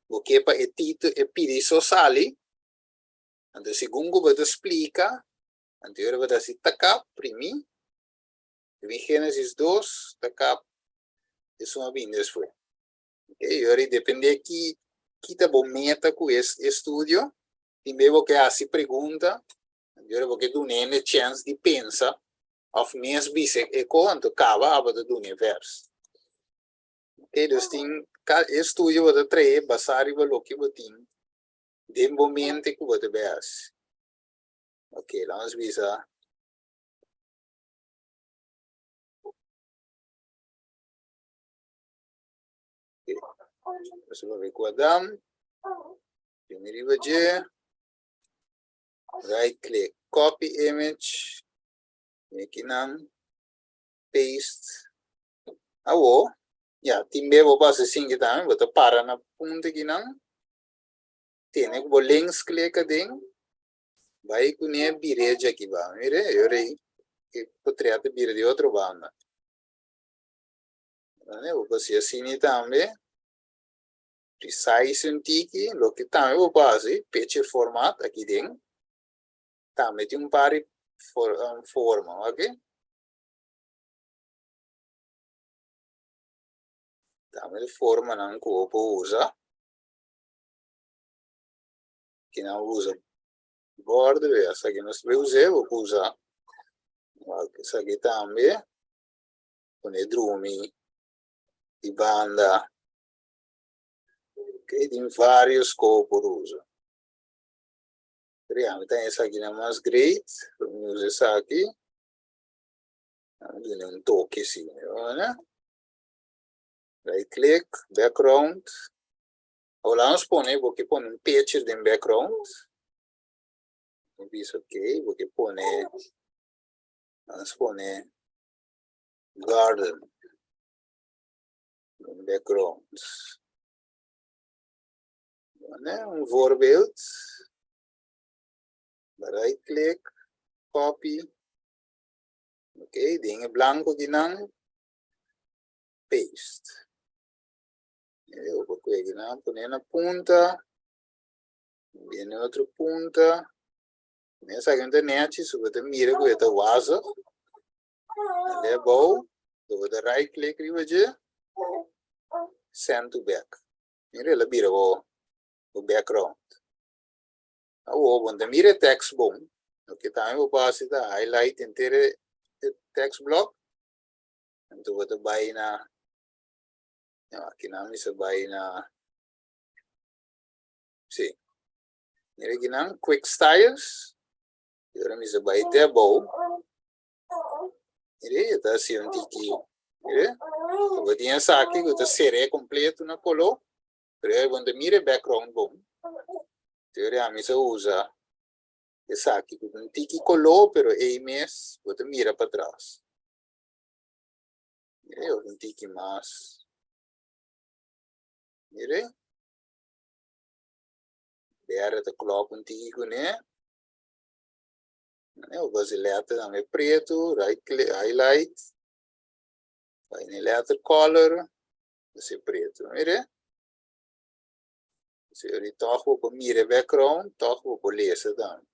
bo ke pa e tito e pidi so sali, anto segun ku bo ta splika, anto e ora bo ta hasi takap, primí, riba Génesis dos, takap, esun a bini despues. Ok, e ora depende ki ki ta bo meta ku e estudio, tin bes bo ke hasi pregunta, anto e ora bo ke duna hende chèns di pensa òf mes bisa e ko, anto kaba abo ta duna e vèrs. Ok, dus tin e estudio bo ta trae basá riba loke bo tin den bo mente ku bo ta bai hasi. Ok, laga nos bisa. Nos a papia ku Adam. Bini riba dje. Right click, copy image. Mikinan, paste. Awo, ya, tin be bo pasa sinki tambe, bo ta para na punto kinan. Tene ku bo links click aden. Bai kuné bire djaki ba. Mire, e ora ei e potret ta bira di otro banda. Mane, bo por hasi asina tambe. Resize un tiki, loke tambe bo por hasi, picture format aki den. Tambe tin un par di forma, ok. Tambe e formanan ku bo por usa. Kinan usa border, esaki nos ta us'é, bo por usa esaki tambe. Pone drumi di banda. Ok, tin varios ku bo por usa. Pero ya, mi ta haña esakinan mas great, lo mi usa esaki. Mi duna un toke así, mira. Right click, background. Awor laga nos pone, bo ke pone un picture den background. Mi bisa ok, bo ke pone, laga nos pone garden den background. Pone un voorbeeld. Right click, copy. Ok, den e blanco kinan, paste. E bo kue kinan pone na punta. Viene otro punta. Esaki no ta nechi, so bo ta mira ku e ta wazig. Alé abou, bo ta right click riba dje, send to back. Mira el a bira bo bo background. Awor bo no ta mira e text bon, loke tambe bo por hasi ta highlight henter e text block, anto bo ta bai na, akinan mi sa bai na, si, mira akinan quick styles, y ora mi sa bai te abou. Mire, e ta hasi un tiki. Mire, bo tin esaki ku ta ser'é kompleto na koló, pero e bo no ta mira e background bon. Teoria ami sa usa esaki ku ta un tiki koló, pero ei mes bo ta mira patras. Mire, un tiki mas. Mire. Bèrdè ta klòp un tiki kuné. Bo basi letter tambe pretu, right click, highlight, bai na letter color, basi pretu. Mire. Si ori toch bo por mira e background, toch bo por lesa tambe.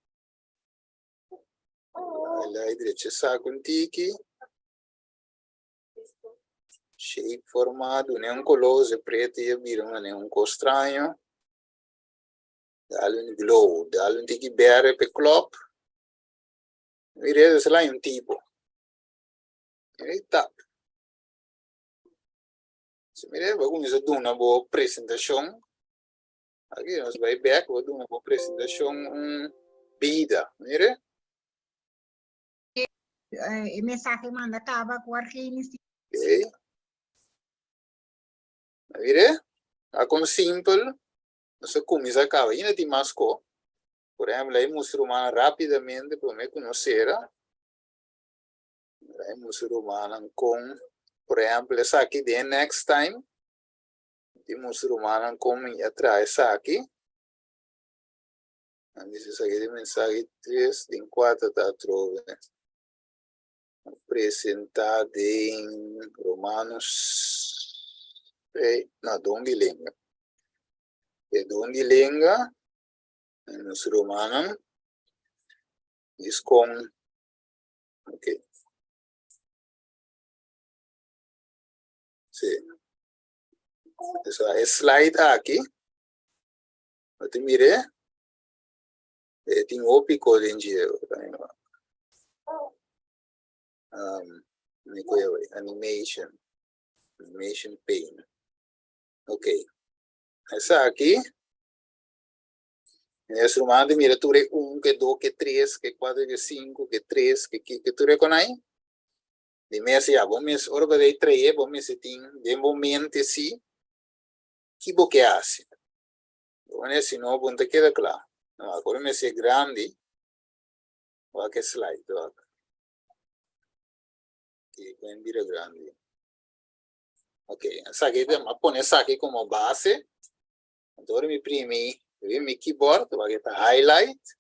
Highlight drecha esaki un tiki. Shape formaat, duna un color, si pretu ya bira manera un cos straño. Dal un glow, dal un tiki bere pe klop. Mira, eso la un tipo. Mira, tap. Si mira, bo kuminsá duna bo presentashon. Aki nos bai bek, bo duna bo presentashon un bida. Mira.
E mensahe manda kaba ku Argenis.
Okay. Mira, a kon simpel. Nos a kuminsá kaba. Ainda tin mas ko. Por ehèmpel, ei mustra rumannan rápidamente promé ku nos sera. Ei mustra rumannan kon, por ehèmpel, esaki den next time. Tin mustra rumannan kon mi a traha esaki. Nan bisa esaki den mensahe tres, den kuater ta atrobe. Presentá den Romanos, no, don di lenga. E don di lenga, nos rumannan, is kon, ok. Sí. E slide aki, bo ta mir'é, e tin hopi kos den dje. Mi koe awor, animation, animation pane. Ok, esaki, nos ruman ta mira tur e un, ke dos, ke tres, ke kuater, ke sinku, ke tres, ke kiko, tur e konai. Di mes ya, bo mes, ora bo ta trae, bo mester tin den bo mente si, ki bo ke hasi. Bo si no, bo no ta keda kla. Ora mester grandi, wak e slide, wak. Ki pueden bira grandi. Ok, esaki a pone esaki como base. Anto ora mi primi riba mi keyboard, wak e ta highlight.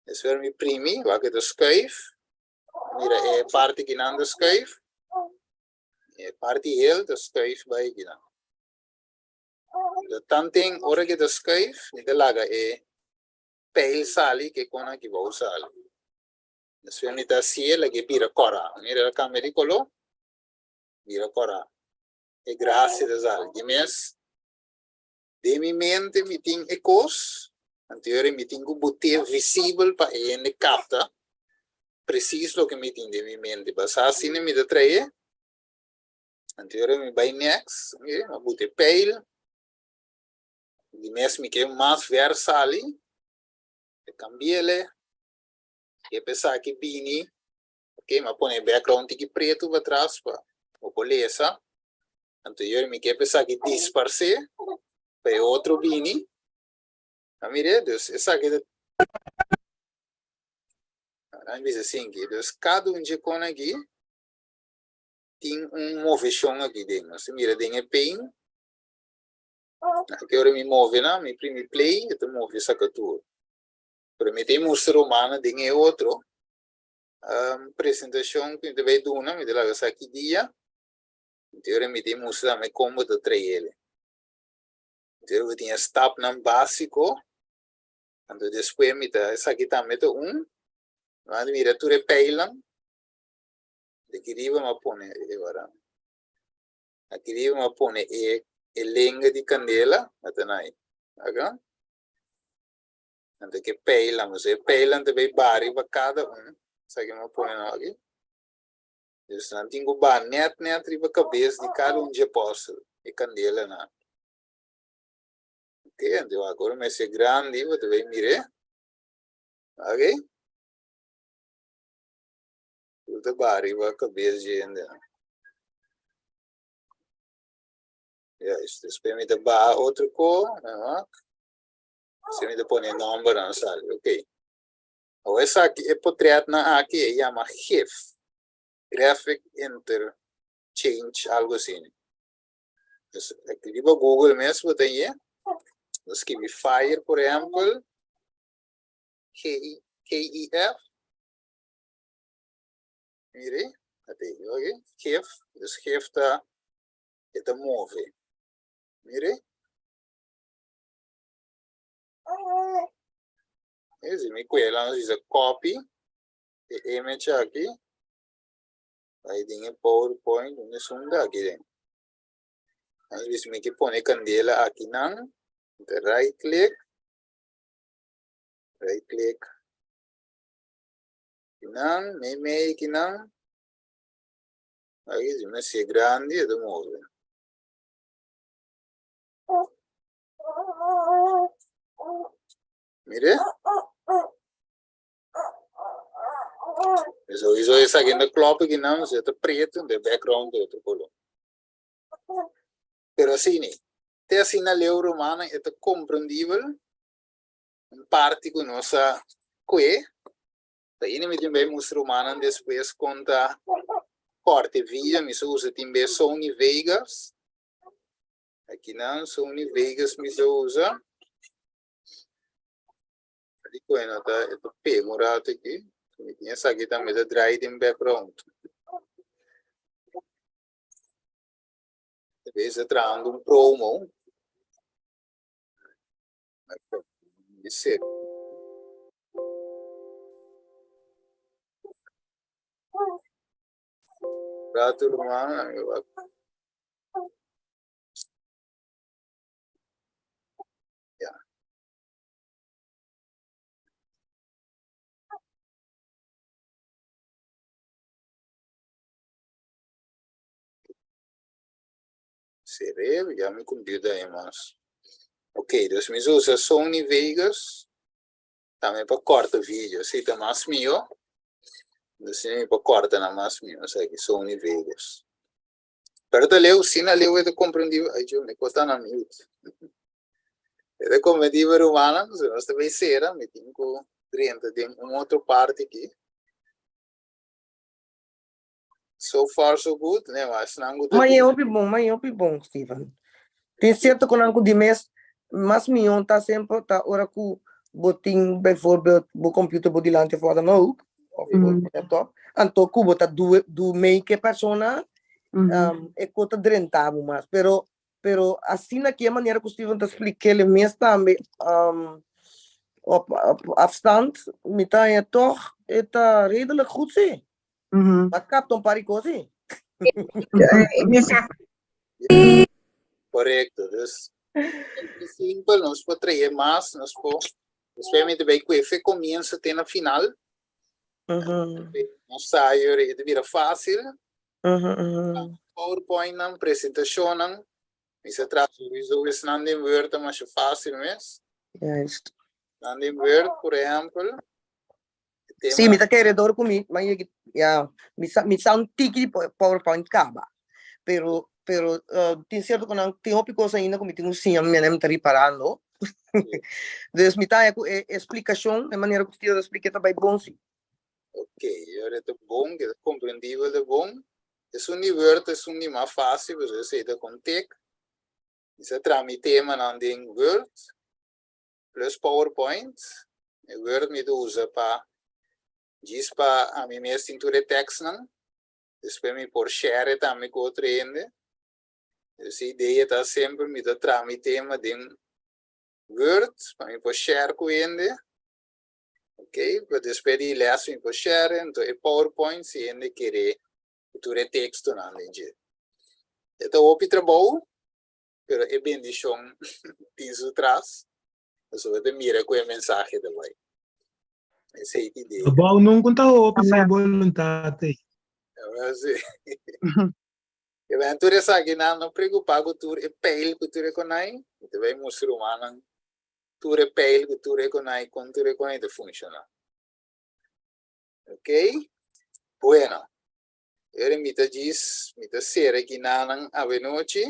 Despues mi primi, wak e ta schuif. Mira e parti kinan ta schuif. E parti hel ta schuif bai kinan. Tanten ora ke ta schuif, mi ta laga e pijl sali ke kon aki bou sali. Despues mi ta hasié lag'é bira kòrá. Mira el a kambia di koló, bira kòrá. E grasia ta sali. Di mes, den mi mente mi tin e kos, anto yora mi tin ku bot'é visibel pa e hende kapta presis loke mi tin den mi mente. Basá asina mi ta traé, anto yora mi bai next, mi a bota e pijl, di mes mi ke mas ver sali, e kambi'el. E p'esaki bini, ok, mi a pone e background tiki pretu patras pa bo por lesa. Anto yori mi ke p'esaki disparsé pa e otro bini. A mir'é? Dus esaki ta. Nan bisa asinki. Dus kada un dje kon aki tin un moveshon aki den. Nos ta mira den e paint. Aki ora mi move nan, mi primi play, e ta move saka tur. Pero mi ta e mustra romano den e otro presentacion cu mi ta bay duna, mi ta laga sa ki dia. Anto ora mi ta e mustra tambe con bo ta traele. Anto ora bo tin e stapnan basico, anto despues mi ta, esaki tambe ta un, bo a mira tur e pijlnan, di aki riba mi a pone e ora, aki riba mi a pone e e lenga di candela, a ta na ahi, aka. Anto ke peilan, pasobra e peilan ta bay baha riba kada un, sa ke mi a pone nan aki. Dus nan tin ku baha nèt nèt riba kabes di kada un dje apòstel, e kandelanan. Oke, anto wak ora mester grandi bo ta bay mir'é. Oke. Tur ta baha riba kabes dje hendenan. Juist, despues mi ta baha otro ko, wak. Si mi ta pone e nombernan sali. Ok. Awor esaki, e potretnan aki e yama gif. Graphic Interchange, algo asina. Dus aki riba Google mes bo ta hye. Bo skibi fire por ehempel. G I F. Mire, ate, ok. Gif, dus gif ta, e ta move. Mire. Si mi kuela nos bisa copy e image aki bai den e powerpoint donde esun ta aki den. Nos bisa mi ke pone candela aki nan, mi ta right click, right click kinan, meimei kinan, aki si mi hacié grandi e ta move. Mire. Sowieso esaki no klopt aki nan, si ta preto, de background de otro color. Pero asina, te asina leu rumannan e ta comprendibel un parti cu nos a cue, ta ini mi tin bay mustra rumannan despues con ta corte video, mi sa usa tin bes Sony Vegas. Akinan Sony Vegas mi sa usa. Di koe no ta e ta pega un rato aki. Mi tin esaki tambe ta draai den background. Ta bezig trahando un promo. Di ser. Rato ruman, ami wak. Ya. Seré, ya mi computer ahí mas. Ok, dus mi usa Sony Vegas tambe pa corta video. Si ta mas mio. Dus mi pa corta na mas mio. Esaki Sony Vegas. Pero ta leu, si na leu e ta comprendí. Ay, yo me costa na mute. E ta comprendí rumannan, so nos ta bay cera, mi tin cu drenta den un otro parti aki. So far so good, ne, maar esnan cu ta
Ma e hopi bon, ma e hopi bon, Steven. Tin cierto cu nan cu di mes mas mion ta semper ta ora cu bo tin bijvoorbeeld bo computer bo dilanti of wat dan ook, of bo laptop, anto cu bo ta du du mee cu e persona, e co ta drenta bo mas. Pero pero asina ki e manera cu Steven ta splik'el e mes tambe op op afstand, mi ta haña toch e ta redelijk goed si. Bo a capta un par di cos si.
Correcto, dus simpel, nos por trae mas, nos por, despues mi ta bay cu efe comienzo te na final, nos sa e ta bira facil, PowerPoint nan, presentacionnan, mi sa traha sowieso esnan den Word ta masha facil mes. Nan den Word, por ehempel, e
Sí, mi
tema
ta kere door ku mi, ma yegi, ya, mi sa, mi sa un tiki di PowerPoint kaba. Pero, pero tin cierto ku nan tin hopi kos ainda ku mi tin ku siña, mi ta riparando. Dus mi ta haña ku e splikashon, e manera ku Steven ta splika ta bai bon si.
Ok, ora ta bon, ke ta komprendibel ta bon. Esun di Word ta esun di mas fásil, pasobra esei ta kon tik. Mi sa traha mi temanan den Word plus PowerPoint. E Word mi ta usa pa djis pa ami mes tin tur e tekstnan. Despues mi por share tambe ku otro hende. Dus e idea ta semper mi ta traha mi tema den Word pa mi por share ku hende. Ok, pero despues di les mi por share, enton e PowerPoint si hende kere ku tur e tekstonan den dje. E ta hopi trabou, pero e bendishon tin su tras, pasobra bo ta mira ku e mensahe ta bai. Esei ta idea.
Trabou nunca ta hopi si e boluntat ei.
Sí. E ben tur esakinan no preocupa ku tur e peil ku tur e konai, mi ta bai mustra rumannan tur e peil ku tur e konai kon tur e konai ta funciona. Ok? Bueno. Ere mi ta djis, mi ta sera e kinanan avenochi.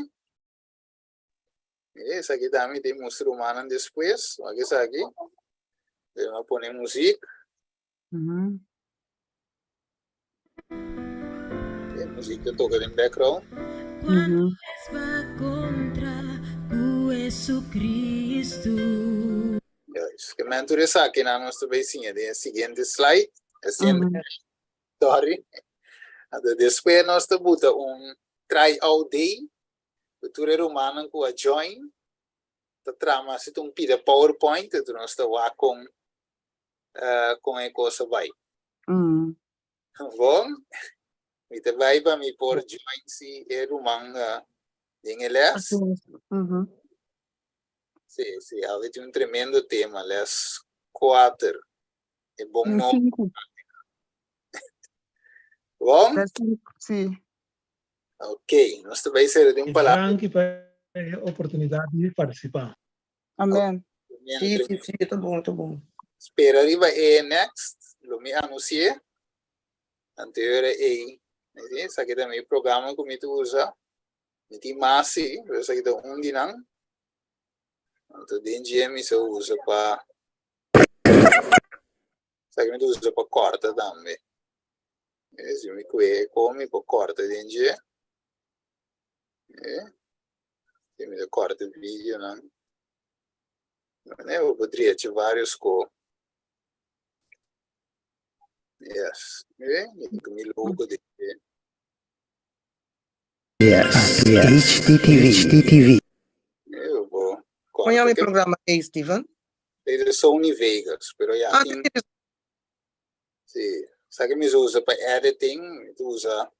Mire, esaki tambe mi ta mustra rumannan despues. Wak esaki. Pero mi a pone muziek. E muziek ta toka den background. Juist. Ke men tur esakinan nos ta bay siña den e siguiente slide. E siguiente Sorry. Anto despues nos ta buta un try out day ku tur e rumannan ku a join ta traha asina un pida PowerPoint anto nos ta wak kon kon e kos a bai. Bon, mi ta bai pa mi por join si e ruman den e les. Si, si, awe tin un tremendo tema, les kuater. E bon
Un
no.
sinku.
Bon?
Les sinku, si.
Ok, nos ta bai sera den un palabra.
Danki pa e oportunidat di partisipá.
Amen.
Sí, sí, sí, ta bon, ta bon.
Spera riba e next, lo mi anuncié. Anterior ei, esaki ta mi programa ku mi ta usa. Mi tin mas sí, pero esaki ta un di nan. Anto den dje mi sa usa pa Esaki mi ta usa pa kòrta tambe. Si mi kue kon mi por kòrta den dje. Si mi ta kòrta videonan. Bo por drecha varios ko. Yes. Mire, mi logo de
Yes, yes. HDTV. HDTV.
Eu vou.
Kon yama e programa ei, Steven?
Dit is Sony Vegas, pero ja,
Ah,
tin, sí. Sa ke mi usa pa editing, mi usa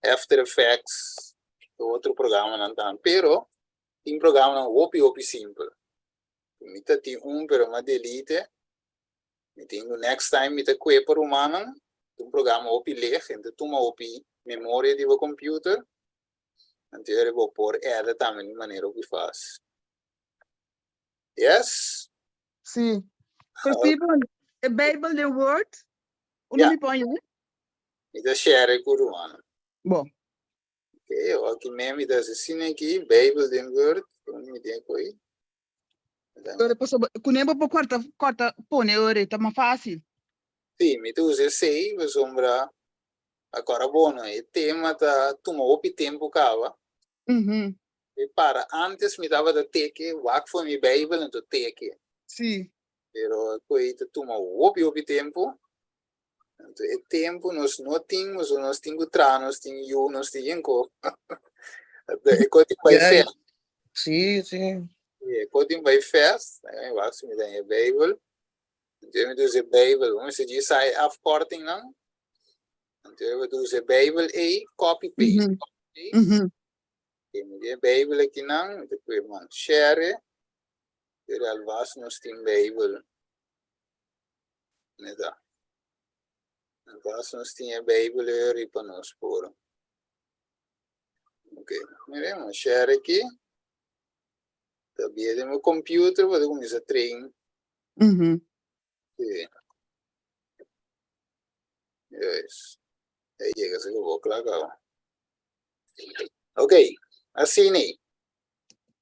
After Effects, otro programanan tambe. Pero tin programanan hopi hopi simpel. Mi ta tin un, pero m'a delete. Mi tin ku next time mi ta kue pa rumannan, un programa hopi lej, ente tuma hopi memoria di bo computer. Anto ere bo por edit tambe di manera hopi fácil. Yes?
Sí. Pero Steven, e Bijbel den Word, unda mi pon je?
Mi ta share ku rumannan.
Bon.
Ok, aki mes mi ta hasi asina aki, Bijbel den Word, unda mi tin ku ei.
Ora pasobra kuné bo por kòrta kòrta pone ora ta mas fásil.
Sí, mi ta usa esei pasobra akora bono e tema ta tuma hopi tempu kaba. E para antes mi tabata teke wak for mi Bijbel anto teke.
Sí.
Pero ku ei ta tuma hopi hopi tempu. Anto e tempu nos no tin, pasobra nos tin ku traha, nos tin yu, nos tin yen ko. E ko tin bai fest.
Sí, sí.
E ko tin bai fest, mi wak si mi ta den e Bijbel. Anto mi ta usa e Bijbel, bo mester djis sa e afkortingnan. Anto mi ta usa e Bijbel ei, copy paste, copy paste. E mi tin e Bijbel akinan, mi ta pue man share. Pero alvast nos tin Bijbel. Neta. Alvast nos tin e Bijbel eri pa nos por. Ok, mire, mi share aki. Ta bia den mi computer pa ta kuminsa train. Sí. Yes. Ahí llega se bo kla kaba. Ok, asina.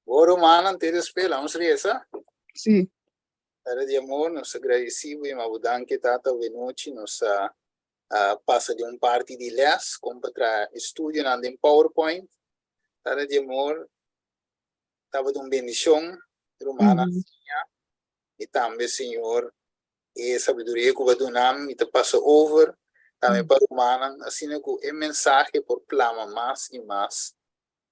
Bo rumannan te despues, vamos resa.
Sí.
Tata di amor, nos ta gradeci bo i ma bo danki Tata awe nochi nos a pasa den un parti di les kon pa traha estudionan den PowerPoint. Tata di amor, tabata un bendicion rumannan a siña i tambe Señor e sabiduria ku bo a duna mi ta pasa over tambe pa rumannan asina ku e mensahe por plama mas i mas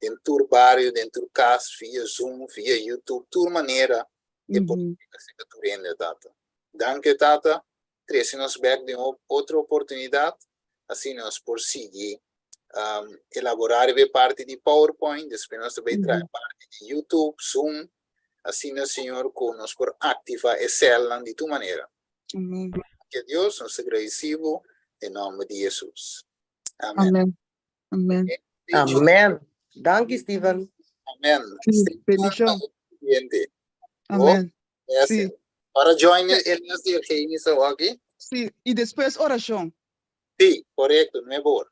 den tur bario, den tur kas, via Zoom, via YouTube, tur manera e por yega serka tur hende, Tata. Danki, Tata, trese nos bek den otro oportunidat, asina nos por sigui elaborá riba e parti di PowerPoint, despues nos ta bai traha e parti di YouTube, Zoom, asina, Señor, ku nos por aktivá e sèlnan di tur manera. Danki a Dios, nos ta gradisí bo den nòmber di Hesus. Amen.
Amen.
Amen. Danki, Steven.
Amen.
Sí, bendicion.
Siguiente.
Amen.
Yes.
Sí.
Para join el les di Eugenia aki.
Sí, y despues oracion.
Sí, correcto, nueve or.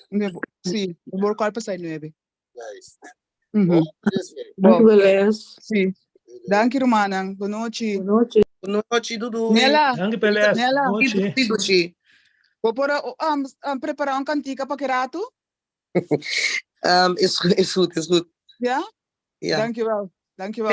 Nueve, sí, nueve or cuarto pasai nueve.
Juist.
Mm
Danki, Beles.
Sí. Danki, rumannan. Bon nochi.
Bon nochi.
Bon nochi, Dudu.
Nela.
Danki, Peles.
Nela.
Nochi.
Sí, Duchi.
Bo por prepara un cantica pa ki rato?
Is goed, is goed.
Ja?
Ja.
Dankjewel. Dankjewel.